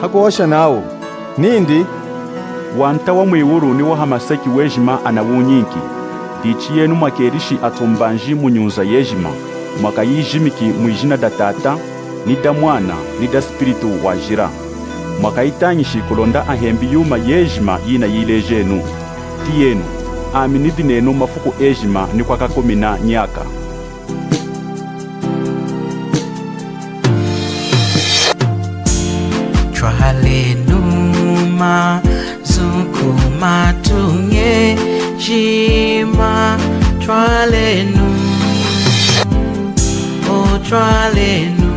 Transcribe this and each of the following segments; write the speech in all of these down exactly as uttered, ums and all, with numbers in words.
Hakuhosha nawu nindi, Wanta wa mwiwulu ni wa hamaseki wejima anawunyinki. Dichi yenu mwakelishi atumbanji mu nyunza yejima, mwakayijimiki mwijina da Tata, ni da Mwana, ni da Spiritu Wajila. Mwakayitañishi kulonda ahembi yuma yejima yinayilejenu. Tiyenu, ami nidi nenu mafuku ejima ni kwakakumina nyaka. Twalenu mazu ku matuña ejima, twalenu, o twalenu,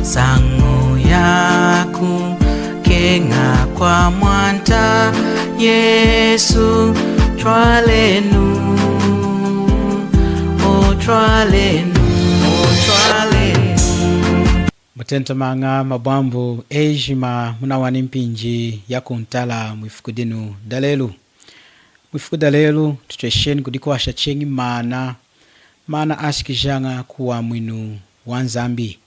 nsañu yaku keña kwa Mwanta Yesu, twalenu, o twalenu, o twalenu. Mutentamaña mabwambu ejima munawani mpinji yakuntala mwifuku dinu dalelu. Mwifuku dalelu tutwesheni kudikuhwasha cheñi maana, maana ashikijaña ku wamwinu wa Nzambi.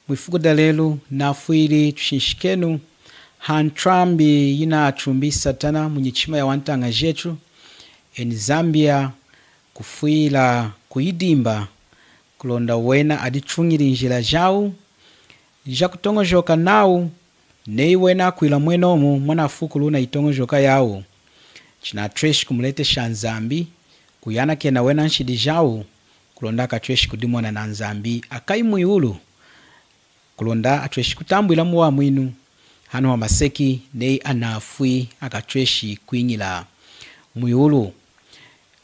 Mwifuku dalelu nafwili tushinshikenu ha ntwambi yinatumbi Satana munyichima ya wantaña jetu, eni Zambia, kufwila kuyidimba, kulonda wena adituñili njila jawu jakutoñojoka nawu, neyi wena akwila mwenomu mwanafukulu na yitoñojoka yawu, chinatweshi kumuletesha Nzambi kuyanakena wena nshidi jawu, kulonda akatweshi kudimona na Nzambi akayi mwiwulu, kulonda atweshi kutambwilamu wamwinu hanu hamaseki, neyi anafwi akatweshi kwiñila mwiwulu.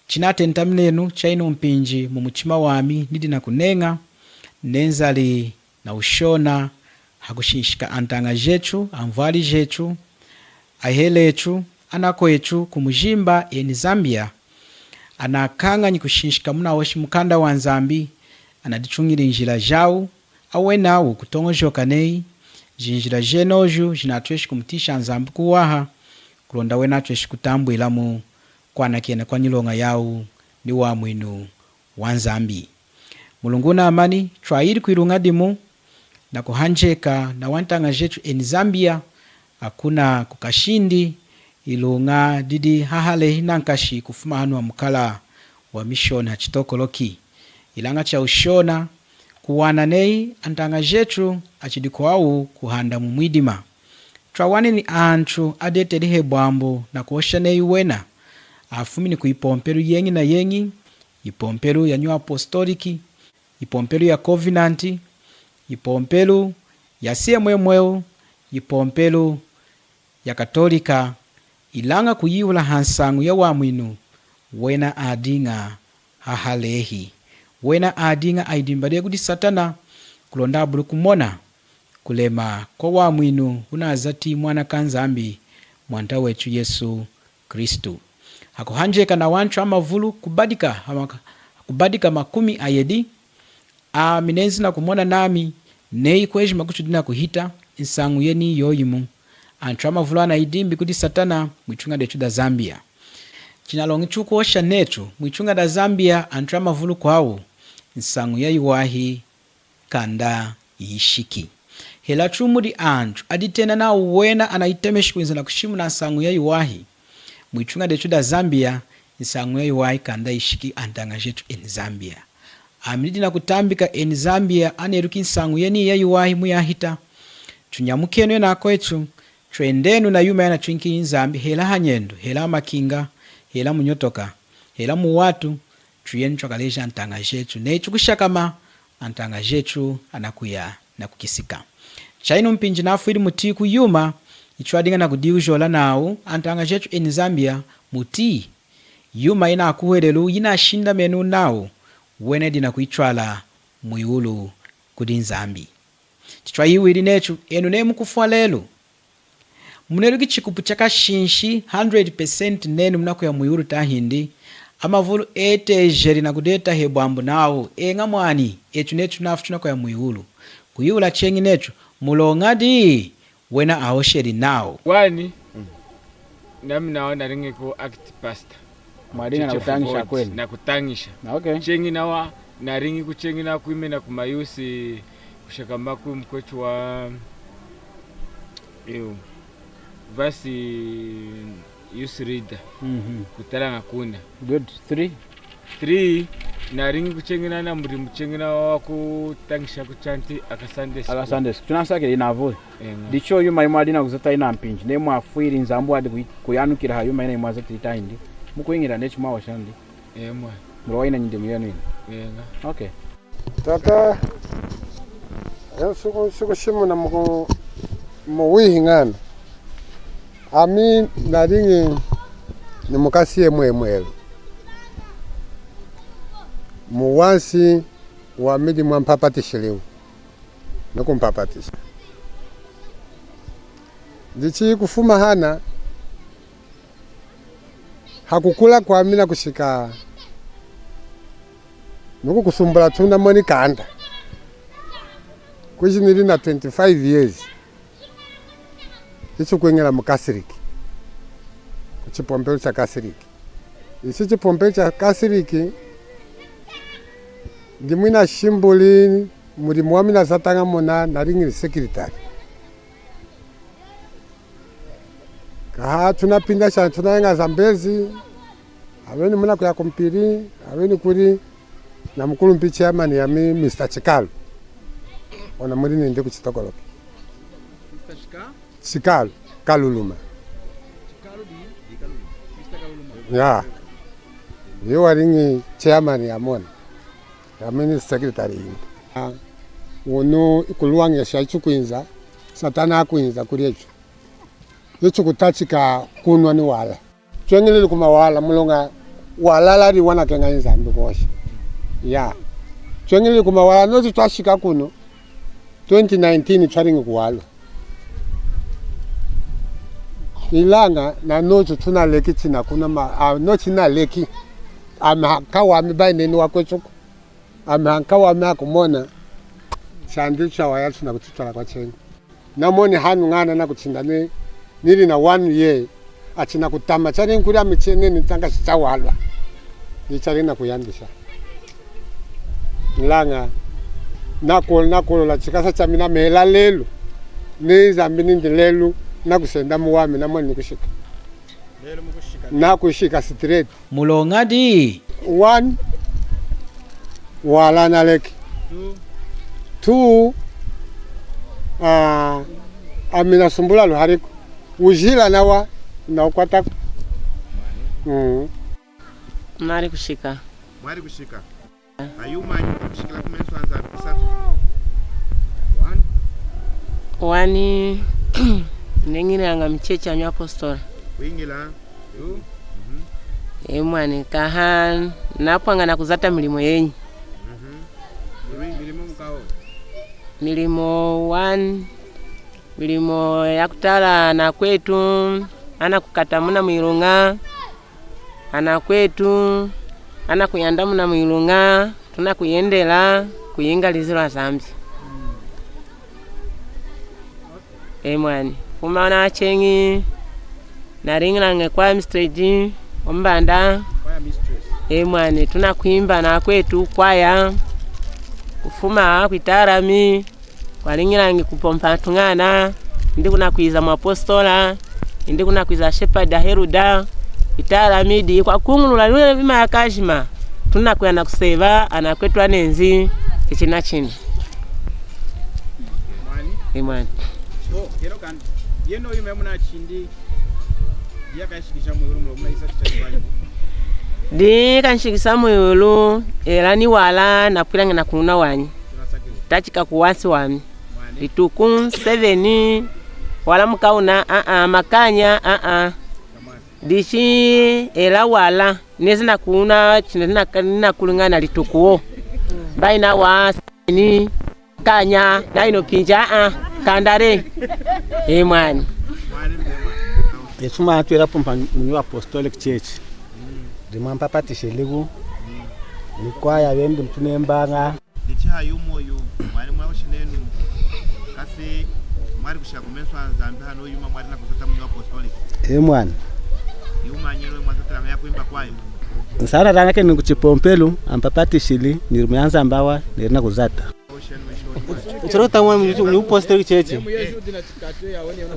Chinatentaminenu chayinu mpinji mumuchima wami, nidi nakuneña, nenzali nawushona hakushinshika antaña jetu, anvwali jetu, ahela etu, anakwetu kumujimba, eni Zambia, anakañanyi kushinshika munahoshi mukanda wa Nzambi, anadituñili njila jawu, awenawu kutoñojoka neyi jinjila jenoju jinatweshi kumutiyisha Nzambi kuwaha, kulonda wena atweshi kutambwilamu kwanakena kwa nyiloña yawu ni wamwinu wa Nzambi. Mulungu namani, twayili kwiluña dimu, nakuhanjeka na wantaña jetu eni Zambia, akuna ku Kashindi, iluña didi hahalehi nankashi kufuma hanu hamukala wa mishoni ha Chitokoloki. Ilaña chawushona, kuwana neyi antaña jetu achidi kwawu kuhanda mumwidima. Twawanini antu adeteli hebwambu nakuhosha neyi wena afumini ku yipompelu yeñi na yeñi, yipompelu ya New Apostolic, yipompelu ya Covenant, yipompelu ya C M M L, yipompelu ya Katolika, ilaña kuyihula hansañu ya wamwinu, wena adiña hahalehi. Wena adiña ayidimba dehi kudi Satana, kulonda abuli kumona kulema kwa wamwinu wunazati Mwana ka Nzambi, Mwanta wetu Yesu Kristu. Hakuhanjeka nawantu amavulu kubadika, hama-, kubadika makumi ayedi, ami nenzi nakumona nami neyi kwejima kutudi nakuhita, nsañu yeniyi yoyimu. Antu amavulu anayidimbi kudi Satana mwituña detu da Zambia. Chinaloñi tukuhosha netu, mwituña da Zambia antu amavulu kwawu, nsañu yayiwahi kanda yishiki. Hela chumudi antu aditena nawu wena anayitemeshi kwinza nakushimuna nsañu yayiwahi, mwituña detu da Zambia, nsañu yayiwahi kanda yishiki, antaña jetu eni Zambia. Ami nidi nakutambika eni Zambia aneluki nsañu yeniyi yayiwahi muyahita. Tunyamukenu enu akwetu, twendenu na yuma yanatwinki Nzambi, hela hanyendu, hela hamakinga, hela munyotoka, hela muwatu, tuyenu twakaleja antaña jetu neyi tukushakama, antaña jetu anakuya nakukisika. Chayinu mpinji nafwili mutiyi ku yuma yitwadiña nakudiwujola nawu, antaña jetu eni Zambia, mutiyi yuma yinakuhwelelu yinashindamenu nawu wena edi nakuyitwala mwiwulu kudi Nzambi. Chitwayihwili netu, enu neyi mukufwa lelu, muneluki chikupu chakashinshi hundred percent nenu munakuya mwiwulu tahindi? Amavulu etejeli nakudeta hebwambu nawu, eña mwani, etu netu nafu tunakuya mwiwulu. Kuyihula cheñi netu, muloñadi? Wena ahosheli nawu, wani, nami nawa nadiñi ku act pastor. Mwadiña Church of nakutañisha God, kwenu? Nakutañisha. Okay. Cheñi nawa, nadiñi ku cheñi nakwimena ku mayusi, Kushakama kwi mukwetu wa, ewu, vice youth leader. Mhm. Kutalaña kuna. Good. Three. Three, nadiñi kucheñena na mudimu cheñena wa kutañisha ku chanti aka Sunday school. Aka Sunday school. Tunasakilili navule. Eña. Dichi yuma yimwadiña nakuzata ina mpinji, neyi mwafwili Nzambi wadi kuyi-, kuyanukila ha yuma yina yimwazatili tahindi mukwiñila neyi chimwahosha ndi. Eña mwani. Muloña yina nyidimu yenu yina. Eña. Okay. Tata, nsuku, nsuku shimuna mu, mu wihi ñana. Ami nadiñi ni mukasi yemwemwelu. Muwansi wami dimu ampapatishiliwu. Nakumpapatisha. Dichi kufuma hana, hakukula kwami nakushika nukukusumbula tuna moni kanda. Kwiji nidi na twenty-five years. Ichi kwiñila mu Catholic. Ku chipompelu cha Catholic. Ichi chipompelu cha Catholic, ndi mwina shimbuli mudimu wami nazataña mona, nadiñili secretary. Kaha tunapinda shani, tunayaña Zambezi, aweni munakuya kumpili, aweni kuli na mukulumpi chairman yami, Mister Chikalu. Ona mudi nindi ku Chitokoloki. Mister Chika? Chikalu, Kaluluma. Chikalu di, di Kaluluma. Mister Kaluluma. Ya. Iye wadiñi chairman yamona. Yami ni secretary yindi. Ah, unu ikuluwañesha ichi kwinza, Satana akwinza kuli echu. Ichi kutachika kunwa ni wala. Tweñilili ku mawala, muloña walala ali wanakeña Nzambi kwosi. Ya. Tweñilili ku mawala, nochu twashika kunu, twenty nineteen twadiñi kuwalwa. Ilaña, nanochu tunaleki china kuna ma, a, nochu naleki. Ami hankawami bayi nenu wakwechuku. Ami hankawami akumona, chandi chawaya china kuchitwala kwacheñi. Namoni hanu ñana nakuchinda ni, nidi na one year, achina kutama, chadiñi kuli ami cheni nitaña shi chawalwa. Ni chadiñi nakuyandisha. Ilaña, nakolo, nakolola chikasa chami namela lelu, ni Nzambi nindi lelu, nakusenda muwami, namoni nikushika. Nakushika straight. Muloña di? One, wala naleki. Two, ah, ami nasumbula luhaliku. Wujila nawa, nawukwataku. Mm. Mwali kushika. Mwali kushika. Ayuma anyi kushikila kumesu a Nzambi kusatu. One. One, neñilaña mu chechi ya New Apostle. Wiñila. Two. Mhm. E mwani, kaha napwaña nakuzata milimo yenyi. Mhm. Milimo mukwawu? Milimo one, milimo yakutala anakwetu, anakukata muna mwiluña. Anakwetu, anakuyanda muna mwiluña, tunakuyendela kuyiña lizu la Nzambi. E mwani, kufuma nacheñi, nadiñilaña choir mistress, ombanda. Choir mistress. E mwani, tunakwimba anakwetu choir, kufuma kwitalami, kwadiñilaña kupompa tuñana, indi kunakwiza mwapositola, indi kunakwiza shepherd, elder, italami, kwakuñulula lule bima yakajima, tunakuya nakuseva anakwetu anenzi, ichi nachina. Mwani? E mwani. Oh, yeno kan-, yeno yuma yamunachindi. Diyi kanshikisha mwiwulu, ela ni wala nakwila ngana kunwa wanyi. Tachika kuwansi wami. Lituku seven, wala mukawuna, a-a, makanya, a-a. Dichi, ela wala. Nezi nakunwa, china nina-, ninakulingana lituku wo. Bayi nawa seven. Kanya, na ino pinja, a, kandale. E mwani. Etu mwatwela pompa mu New Apostolic Church. Dimu ampapatishiliku. Ni kwaya bembi mutunembaña. Dichi hayuma oyu, mwali mwahoshi nenu. Kasi mwali kushika kumesu a Nzambi hanu yuma mwali nakuzata mu New Apostolic. E mwani. Yuma nyelo mwazataña yakwimba kwaya. Nsanataña keni kuchipompelu, ampapatishili, ni dimu ya Nzambi awa, neli nakuzata. Chalo tamwa mu, mu posteri cheche.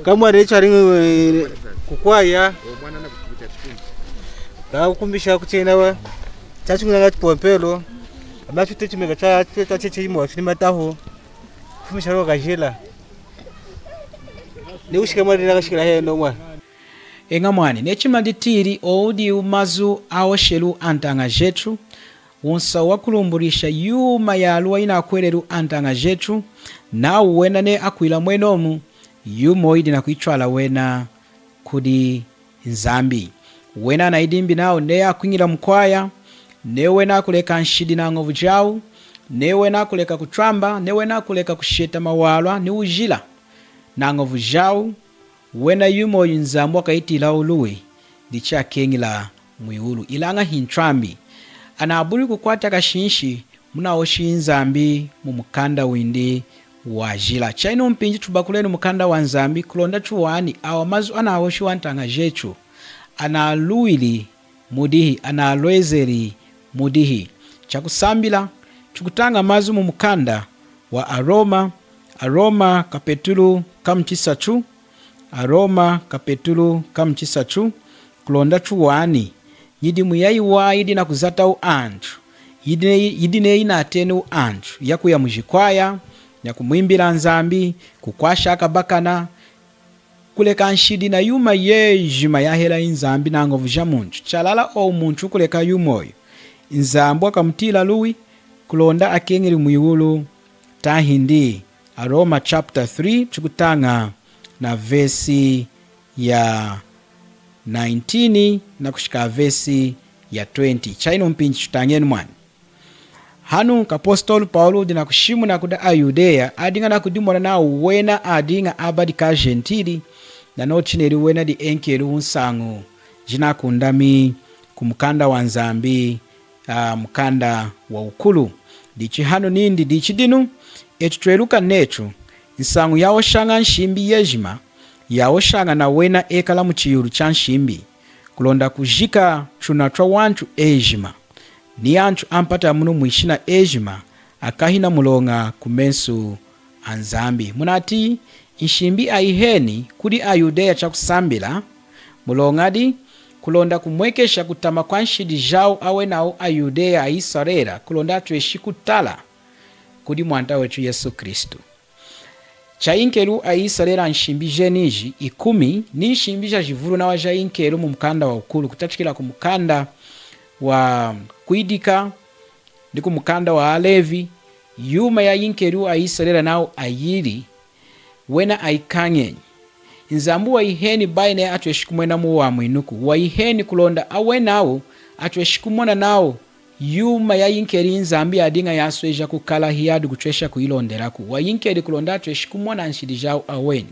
Kamwa recho ali, eh, kukwaya. Kakumbisha kuchena wa. Chachi nganga chipompelo. Amachu te chimega cha, cha, cha, cheche imo, chini mataho. Kufumisha lo kajela. Ni ushike mwali na kashikila heno mwa. Eña mwani, neyi chimaditili, owu diwu mazu ahoshelu antaña jetu, wunsahu wa kulumbulisha yuma yaluwa yinakwelelu antaña jetu, nawu wena neyi akwila mwenomu, yuma oyu yidi nakuyitwala wena kudi Nzambi. Wena anayidimbi nawu neyi akwiñila mukwaya, neyi wena akuleka nshidi na ñovu jawu, neyi wena akuleka kutwamba, neyi wena akuleka kusheta mawalwa ni wujila na ñovu jawu, wena yuma oyu Nzambi wakayitiyilawu luwi, dichi akeñila mwiwulu. Ilaña hintwambi. Anabuli kukwata kashinshi munahoshi Nzambi mu mukanda windi wajila. Chayinu mpinji tubakulenu mukanda wa Nzambi, kulonda tuwani awa mazu anahoshiwu antaña jetu analuwili mudihi, analwezeli mudihi. Chakusambila, tukutaña mazu mu mukanda wa Aroma, Aroma kapetulu kamuchisatu, Aroma kapetulu kamuchisatu, kulonda tuwani nyidimu yayiwahi yidi nakuzatawu antu, yidi ne-, yidi neyi yinateniwu antu, yakuya mujikwaya, yakumwimbila Nzambi, kukwasha akabakana, kuleka nshidi na yuma yejima yahela Nzambi na ñovu ja muntu. Chalala owu muntu wukuleka yuma oyu, Nzambi wakamutiyila luwi, kulonda akeñili mwiwulu tahindi. Aroma chapter three, tukutaña na vesi ya nineteen nakushika vesi ya twenty. Chayinu mpinji tutañenu mwani. Hanu kapostolu Pawulu wudi nakushimuna kudi aYudeya, adiña nakudimona nawu wena adiña abadika aJentili, nanochu chineli wena diyi enkeliwu nsañu jinakundami ku mukanda wa Nzambi, a, mukanda wawukulu. Dichi hanu nindi, dichi dinu, etu tweluka netu, nsañu yahoshaña nshimbi yejima, yahoshaña na wena ekala mu chiyulu cha nshimbi, kulonda kujika tunwa twa wantu ejima, ni antu ampata munu mwishina ejima, akahina muloña kumesu a Nzambi. Munatiyi, nshimbi ayiheni kudi aYudeya chakusambila, muloña di, kulonda kumwekesha kutama kwa nshidi jawu awenawu aYudeya aIsarela, kulonda atweshi kutala kudi Mwanta wetu Yesu Kristu. Chayinkeliwu aIsarela nshimbi jeniji ikumi, ni nshimbi jajivulu nawa jayinkeliwu mu mukanda wawukulu, kutachikila ku mukanda wa Kwidika ni ku mukanda wa aLevi, yuma yayinkeliwu aIsarela nawu ayili, wena ayikañenyi. Nzambi wayiheni bayi neyi atweshi kumwenamu wamwinuku, wayiheni kulonda awenawu atweshi kumona nawu yuma yayinkeli Nzambi yadiña yasweja kukala hiyadi kutwesha kuyilondelaku. Wayinkeli kulonda atweshi kumona nshidi jawu aweni.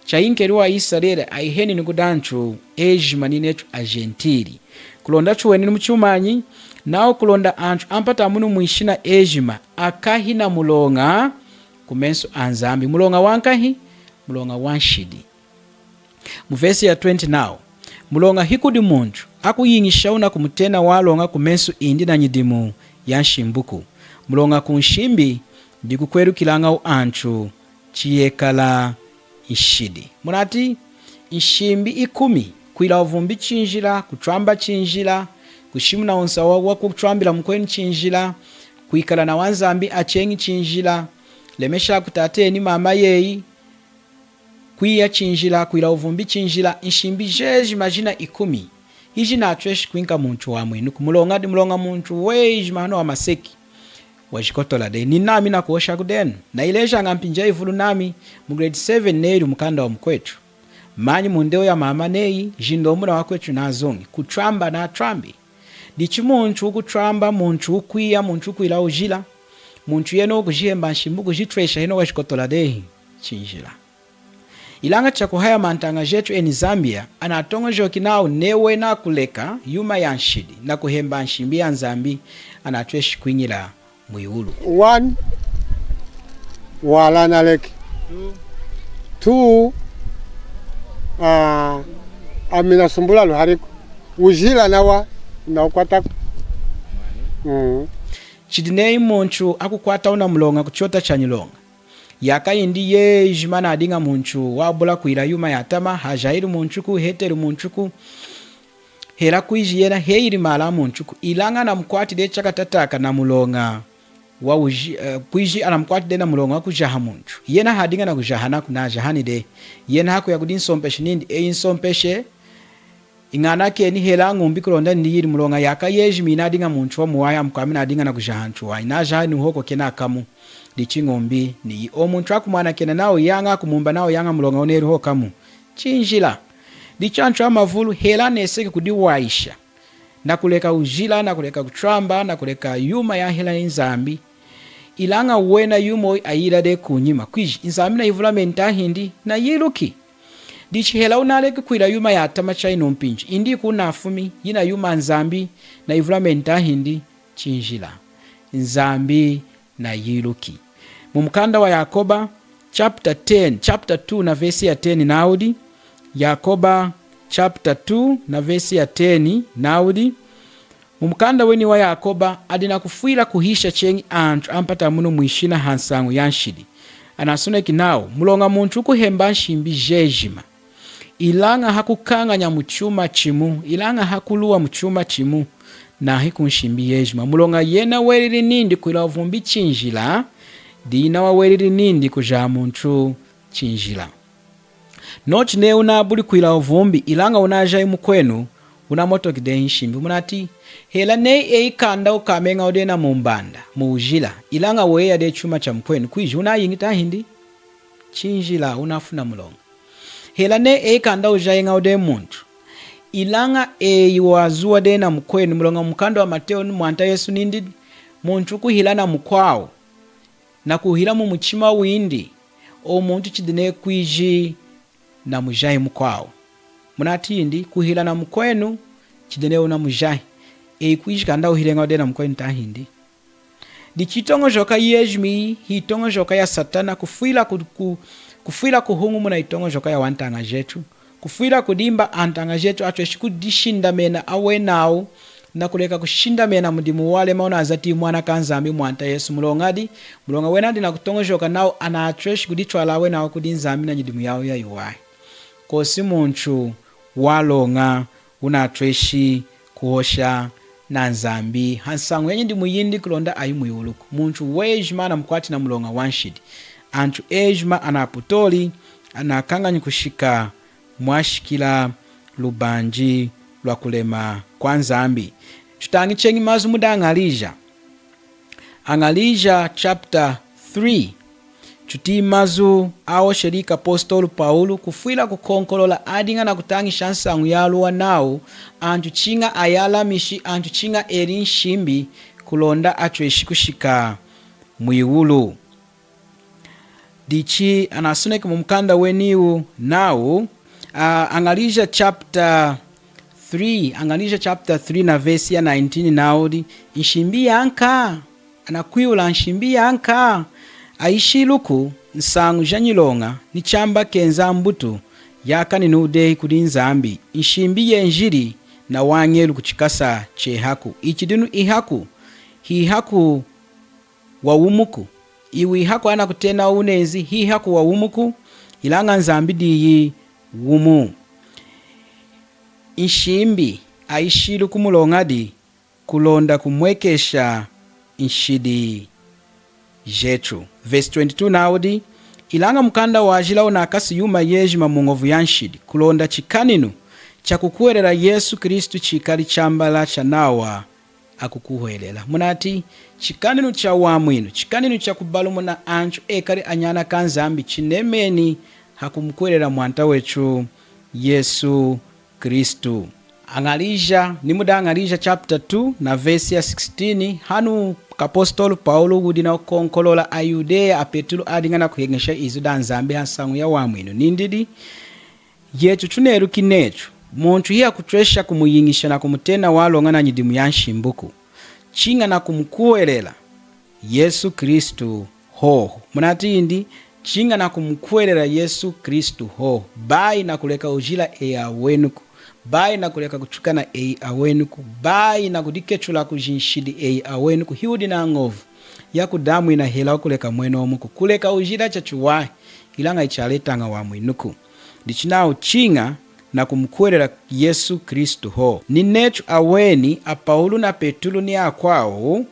Chayinkeliwu aIsarela ayiheni ni kudi antu ejima ni netu aJentili. Kulonda tuweni ni muchumanyi, nawu kulonda antu ampata munu mwishina ejima akahina muloña kumesu a Nzambi. Muloña wankahi? Muloña wa nshidi. Mu vesi ya twenty nawu, muloña hikudi muntu akuyiñishawu nakumutena waloña kumesu indi na nyidimu ya nshimbuku. Muloña ku nshimbi dikukwelukilañawu antu chiyekala nshidi. Munatiyi, nshimbi ikumi, kwila wuvumbi chinjila, kutwamba chinjila, kushimuna wunsahu wa, wa kutwambila mukwenu chinjila, kwikala na waNzambi acheñi chinjila, lemesha kutata yeyi ni mama yeyi, kwiya chinjila, kwila wuvumbi chinjila, nshimbi jejima jina ikumi hijinatweshi kwinka muntu wamwinuku. Muloña di, muloña muntu wejima hanu hamaseki wajikotola dehi. Ni nami nakuhosha kudenu. Nayilejaña mpinji yayivulu nami mu grade seven neyili mukanda wa mukwetu. Manyi mu ndeho ya mama neyi, jindombu na wakwetu nazuñi. Kutwamba natwambi. Dichi muntu wukutwamba, muntu wukwiya, muntu wukwila wujila, muntu yena wukujihemba nshimbi, wukujitwesha henohu wajikotola dehi chinjila. Ilaña chakuhayama antaña jetu eni Zambia, anatoñojoki nawu neyi wena akuleka yuma ya nshidi nakuhemba nshimbi ya Nzambi, anatweshi kwiñila mwiwulu. One, wala naleki. Two, ah, ami nasumbula luhaliku. Wujila nawa, nawukwataku. Mm. Chidi neyi muntu akukwatawu na muloña ku chota cha nyiloña. Yaaka yindi yejima nadiña muntu wabula kwila yuma yatama, hajahili muntuku, heteli muntuku, hela kwiji yena heyili mali amuntuku. Ilaña anamukwati dehi chakatataka namuloña wa uji-, eh, kwiji anamukwati dehi namuloña wakujaha muntu. Yena hadiña nakujaha naku, najahani dehi. Yena hakuya kudi nsompeshi nindi, eyi nsompeshi, iñanakeni hela ñumbi kulonda niyili, muloña yaaka yejima nadiña muntu wamuwahi, amukwami nadiña nakujaha antu wanyi. Najahani hohu kena akamu. Dichi ñumbi niyi. Owu muntu akumwanakena nawu yaña, akumumba nawu yaña, muloña wuneli hohu kamu. Chinjila. Dichi antu amavulu hela neseki kudiwahisha, nakuleka ujila, nakuleka kutwamba, nakuleka yuma yahela Nzambi. Ilaña wena yuma oyu ayila dehi kunyima. Kwiji Nzambi nayivulameni tahindi? Nayiluki. Dichi hela wunaleki kwila yuma yatama chayinu mpinji, indi kunafumi, yina yuma Nzambi nayivulameni tahindi? Chinjila. Nzambi nayiluki. Mumukanda wa Yakoba, chapter ten, chapter two na verse ya ten nawudi. Yakoba chapter two na verse ya ten nawudi. Mumukanda weni wa Yakoba, adi nakufwila kuhisha cheñi antu ampata munu mwishina hansañu yanshidi. Anasoneki nawu, muloña muntu wukuhemba nshimbi jejima, ilaña hakukañanya muchuma chimu, ilaña hakuluwa muchuma chimu, nahiku nshimbi yejima. Muloña yena welili nindi kwila wuvumbi chinjila, diyi nawa welili nindi kujaha muntu chinjila. Nochu neyi wunabuli kwila wuvumbi, ilaña wunajahi mukwenu, wunamotoki dehi nshimbi. Munatiyi, hela neyi eyi kanda wukameñawu dehi namumbanda, muwujila, ilaña weya dehi chuma chamukwenu, kwiji wunayiñi tahindi? Chinjila, wunafuna muloña. Hela neyi eyi kanda wujahiñawu dehi muntu, ilaña eyi wazuwa dehi namukwenu, muloña mumukanda wa Matewu ni Mwanta Yesu nindi, muntu wukuhila namukwawu, nakuhila mumuchima windi, owu muntu chidi neyi kwiji namujahi mukwawu. Munatiyi, kuhila namukwenu chidi neyi wunamujahi. Eyi kwiji kanda wuhileñawu dehi namukwenu tahindi? Dichi yitoñojoka yejima iyi, hiyitoñojoka ya Satana, kufwila ku-, ku-, kufwila kuhuñumuna yitoñojoka yawantaña jetu, kufwila kudimba antaña jetu atweshi kudishindamena awenawu, nakuleka kushindamena mudimu walema wunazati Mwana kaNzambi, Mwanta Yesu. Muloñadi? Muloña wena adi nakutoñojoka nawu anatweshi kuditwala awenawu kudi Nzambi nanyidimu yawu yayiwahi. Kosi muntu waloña wunatweshi kuhosha naNzambi hansañu yanyidimu yindi kulonda ayi mwiwuluku. Muntu wejima anamukwati namuloña wanshidi. Antu ejima anaputoli, anakañanyi kushika mwashikila lubanji lwakulema kwaNzambi. Tutañi cheñi mazu mudi Añalija. Añalija chapter three. Tutiyi mazu ahosheli kapostolu Pawulu kufwila kukonkolola adiña nakutañisha nsañu yaluwa nawu, antu chiña ayalamishi, antu chiña eli nshimbi kulonda atweshi kushika mwiwulu. Dichi anasoneki mumukanda weniwu nawu, a, Añalija chapter three, Añalija chapter three na verse ya nineteen nawudi, nshimbi yanka? Anakwihula nshimbi yanka? Ayishiluku nsañu janyiloña, nichamba kenza mbutu, yakaniniwu dehi kudi Nzambi, nshimbi yenjili nawañelu kuchikasa chehaku. Ichi dinu ihaku, hihaku wawumuku. Iwu ihaku anakutenawu wunenzi, hihaku wawumuku, ilaña Nzambi diyi wumu. Nshimbi ayishiluku muloñadi? Kulonda kumwekesha nshidi jetu. Verse twenty-two nawudi, ilaña mukanda wajila wunakasi yuma yejima muñovu yanshidi, kulonda chikaninu chakukuhwelela Yesu Kristu chikali chambala chanawa akukuhwelela. Munatiyi, chikaninu chawamwinu, chikaninu chakubalumuna antu ekali anyana kaNzambi, chinemeni hakumukuhwelela Mwanta wetu Yesu Kristu. Añalija, ni mudi Añalija chapter two na verse ya sixteen, hanu kapostolu Pawulu wudi nakukonkolola aYudeya aPetulu adiña nakuheñesha izu daNzambi hansañu yawamwinu nindidi, yetu tuneluki netu, muntu hiyakutwesha kumuyiñisha nakumutena waloña nanyidimu yanshimbuku, chiña nakumukuhwelela Yesu Kristu hohu. Munatiyi, chiña nakumukuhwelela Yesu Kristu hohu, bayi nakuleka ujila eyi awenuku, bayi nakuleka kutukana eyi awenuku, bayi nakudiketula kujinshidi eyi awenuku, hiwudi nañovu. yakudamwina hela wakuleka mwenomuku. Kuleka ujila chachiwahi, ilaña hichaletaña wamwinuku. Dichi nawu chiña nakumukuhwelela Yesu Kristu hohu. Ninechu aweni, aPaulu naPetulu ni akwawu,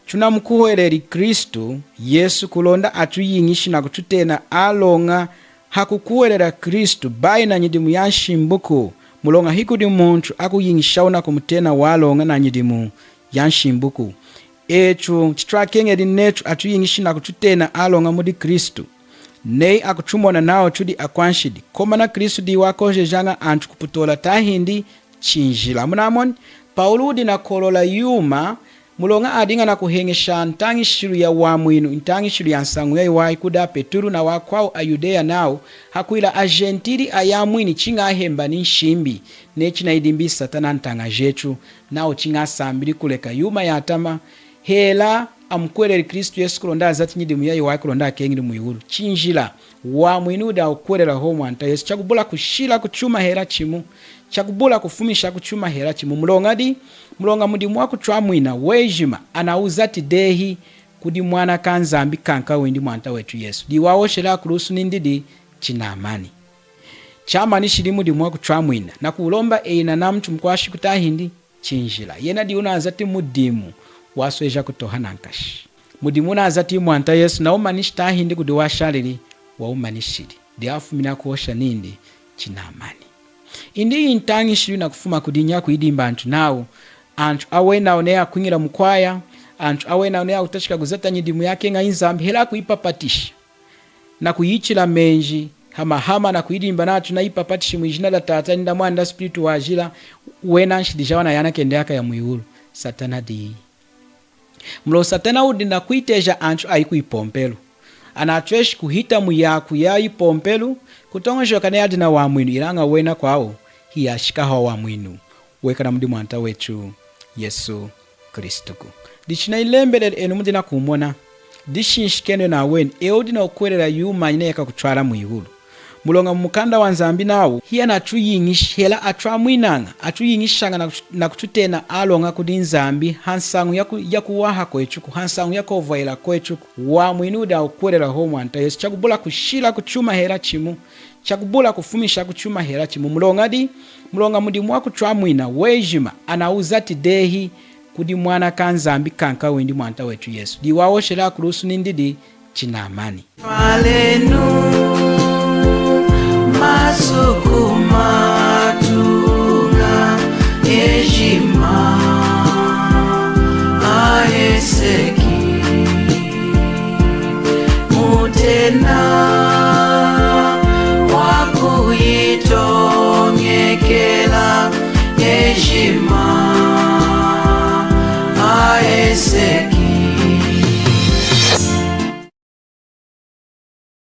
tunamukuhweleli Kristu Yesu kulonda atuyiñishi nakututena aloña hakukuhwelela Kristu, bayi nanyidimu yanshimbuku, muloña hikudi muntu akuyiñishawu nakumutena waloña nanyidimu yanshimbuku. Echu chitwakeñeli nechu atuyiñishi nakututena aloña mudi Kristu. Neyi akutumona nawu tudi akwanshidi, komana Kristu diyi wakojejaña antu kuputola tahindi? Chinjila. Munamoni, Paulu wudi nakolola yuma, muloña adiña nakuheñesha ntañishilu yawamwinu, ntañishilu yansañu yayiwahi kudi aPetulu nawakwawu aYudeya nawu, hakwila aJentili ayamwini chiña ahemba ninshimbi, neyi chinayidimbi Satana ntaña jechu, nawu chiña asambili kuleka yuma yatama, hela amukuhweleli Kristu Yesu kulonda azati nyidimu yayiwahi kulonda akeñili mwiwulu. Chinjila. Wamwinu wudi wakukuhwelela hohu Mwanta Yesu, chakubula kushilaku chuma hela chimu, chakubula kufumishaku chuma hela chimu. Muloñadi? Muloña mudimu wakutwamwina wejima anawuzati dehi kudi Mwana kaNzambi kankawindi, Mwanta wetu Yesu. Diyi wahosheli hakulusu nindi chinamani. Chamanishili mudimu wakutwamwina, nakuwulomba eyi na muntu mukwashiku tahindi? Chinjila. Yena diyi wunazati mudimu wasweja kutoha nankashi. Mudimu wunazati Mwanta Yesu nawumanishi tahindi kudi washalili? Wawumanishili. Diyi afumini kuhosha nindi chinamani. Indi iyi ntañishilu yinakufuma kudinyi yakuyidimba antu nawu, antu awenawu neyi akwiñila mukwaya, antu awenawu neyi akutachika kuzata nyidimu yakeña Nzambi, hela akuyipapatisha nakuyichila menji hamahama nakuyidimba nawu tunayipapatishi mwijina daTata, nidaMwana, nidaSpiritu Wajila, wena nshidi jawu anayana kende yakaya mwiwulu. Satana diyi. Muloña Satana wudi nakwiteja antu ayi kuyipompelu. Anatweshi kuhita muyaku yayipompelu, kutoñojoka neyi adi nawamwinu, ilaña wena kwawu hiyashika hawamwinu wekala mudi Mwanta wetu Yesu Kristuku. Dichi chinayilembeleli enu mudi nakumona, dishinshikenu enu aweni, eyi wudi nakukuhwelela yumanyi neyi yakakutwala mwiwulu. Muloña mumukanda waNzambi nawu, hiyanatuyiñishi, hela atwamwinaña, atuyiñishaña nakutu-, nakututena aloña kudi Nzambi, hansañu yaku-, yakuwaha kwetuku, hansañu yakwovwahila kwetuku. Wamwinu wudi wakukuhwelela hohu Mwanta Yesu, chakubula kushilaku chuma hela chimu, chakubula kufumishaku chuma hela chimu. Muloñadi? Muloña mudimu wakutwamwina wejima anawuzati dehi kudi Mwana kaNzambi kankawindi, Mwanta wetu Yesu. Diyi wahosheli hakulusu nindi chinamani. Twalenu masuku matuña ejima aheseki. Mutena wakuyitoñekela ejima aheseki.